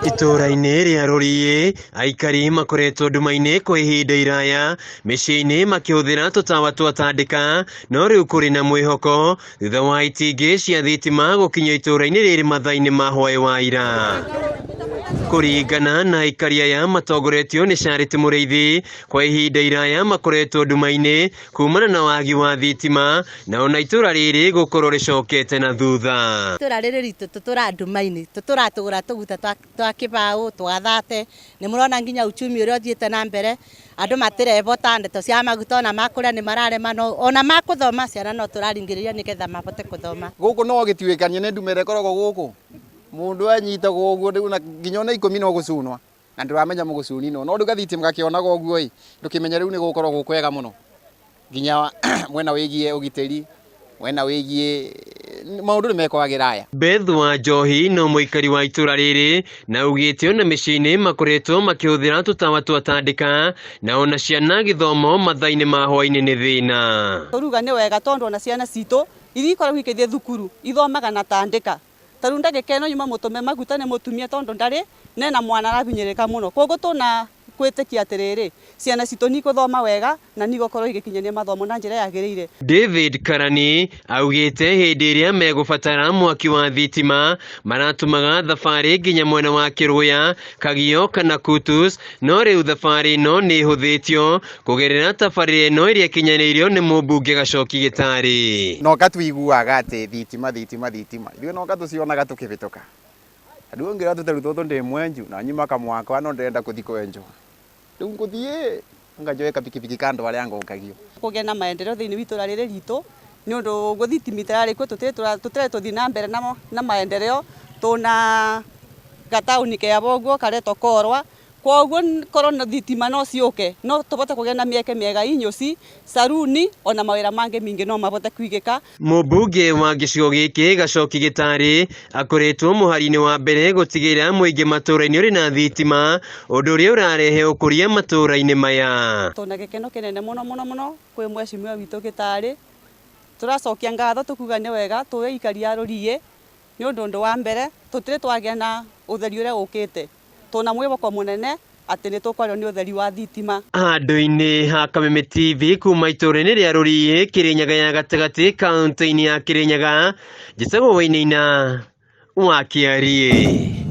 Itũũra-inĩ rĩa Rũriĩ, aikari makoretwo nduma-inĩ kwa ihinda iraya, mĩciĩ-inĩ makĩhũthĩra tũtawa twa tandĩka, no rĩu kũrĩ na mwĩhoko thutha wa itingĩ cia thitima gũkinya itũũra-inĩ rĩrĩ mathaa-inĩ ma hwaĩ wa ira. Kũringana na aikari aya matongoretio nĩ Charity Mũrĩithi, kwa ihinda iraya makoretwo nduma-inĩ kumana na wagi wa thitima na ona itũra rĩrĩ gũkorwo rĩcokete na thutha. Itũra rĩrĩ ritũ tũtũraga nduma-inĩ, tũtũraga tũgũra tũguta twa kĩbaũ, twa thate, nĩ mũrona nginya uchumi ũrĩa ũthiĩte na mbere, andũ matirebota, ndeto cia maguta ona ma kũrĩa nĩ mararema, ona ma kũthoma ciana no tũraringĩrĩria nĩgetha mahote kũthoma. Gũkũ no gĩtuĩkanie nĩ nduma ĩrĩa ĩkoragwo gũkũ, mũndũ anyitagwo ũguo rĩu nginya ona ikũmi no gũcunwa na ndũramenya mũgũcuni nũ, no rĩu gathitima gakĩonaga ũguo ĩ, ndũkĩmenya rĩu nĩ gũgũkorwo gwĩ kwega mũno, nginya mwena wĩgiĩ ũgitĩri, mwena wĩgiĩ maũndũ nĩ mekwagĩra aya. Beth wa Njohi no mũikari wa itũra rĩrĩ na augĩte ona mĩciĩ-inĩ makoretwo makĩhũthĩra tũtawa twa tandĩka na ona ciana gĩthomo mathaa-inĩ ma hwaĩ-inĩ nĩ thĩna. Tũruga nĩ wega tondũ ona ciana citũ iria ikoragwo ikĩthiĩ thukuru ithomaga na tandĩka. Ta rĩu ndagĩka ĩno nyuma mũtũme maguta nĩ mũtumia tondũ ndarĩ na ena mwana arahinyĩrĩrĩka mũno. Koguo tũna gwĩtĩkia atĩrĩrĩ, ciana citũ nĩ igũthoma wega na nĩ igũkorwo igĩkinyania mathomo na njĩra yagĩrĩire. David Karani augĩte hĩndĩ ĩrĩa megũbatara mwaki wa thitima maratũmaga thabarĩ nginya mwena wa Kĩrũya, Kagio kana Kutus, no rĩu thabarĩ ĩno nĩ ĩhũthĩtio kũgerera tabarĩra ĩno ĩrĩa ĩkinyanĩirio nĩ mũmbunge Gachoki Gĩtarĩ. Noka tuiguaga atĩ thitima thitima thitima, ithuĩ noka tũcionaga tũkĩhĩtũka. Rĩu ũngĩra tũteru tũtũ ndĩ mwenju na nyuma kamwaka no ndĩrenda kũthi kwenjwo. Rĩu ngũthiĩ anga njoe kabikibiki ka andũ arĩa ngũkagio. Kũgĩa na maendeleo thĩinĩ wa itũra rĩrĩ ritũ nĩ ũndũ ũguo thitima itararĩ kuo tũtirarĩ tũthiĩ na mbere na maendeleo tũna gataũni keba ũguo karetwo Korwa. Kwoguo korwo thitima no ciũke no tũhote kũgĩa na mĩeke mĩega inyũci, saruni ona mawĩra mangĩ mingĩ no mahote kũigĩka. Mũmbunge wa gĩcigo gĩkĩ Gachoki Gĩtarĩ akoretwo mũhari-inĩ wa mbere gũtigĩrĩra mũingĩ matũra-inĩ ũrĩ na thitima, ũndũ ũrĩa ũrarehe ũkũria matũra-inĩ maya. Tũna gĩkeno kĩnene mũno mũno mũno kwĩ mheshimiwa witũ Gĩtarĩ. Tũracokia ngatho tũkuga nĩ wega tũĩ aikari a Rũriĩ nĩ ũndũ ũndũ wa mbere tũtirĩ twagĩa na ũtheri ũrĩa ũkĩte. Tũna mwĩhoko mũnene atĩ nĩ tũkwarĩrwo nĩ ũtheri wa thitima. Handũ-inĩ ha Kameme TV kuma itũũra-inĩ rĩa Rũriĩ, Kĩrĩnyaga ya gatagatĩ, kaũntĩ-inĩ ya Kĩrĩnyaga, njĩtagwo Wainaina wa Kĩariĩ.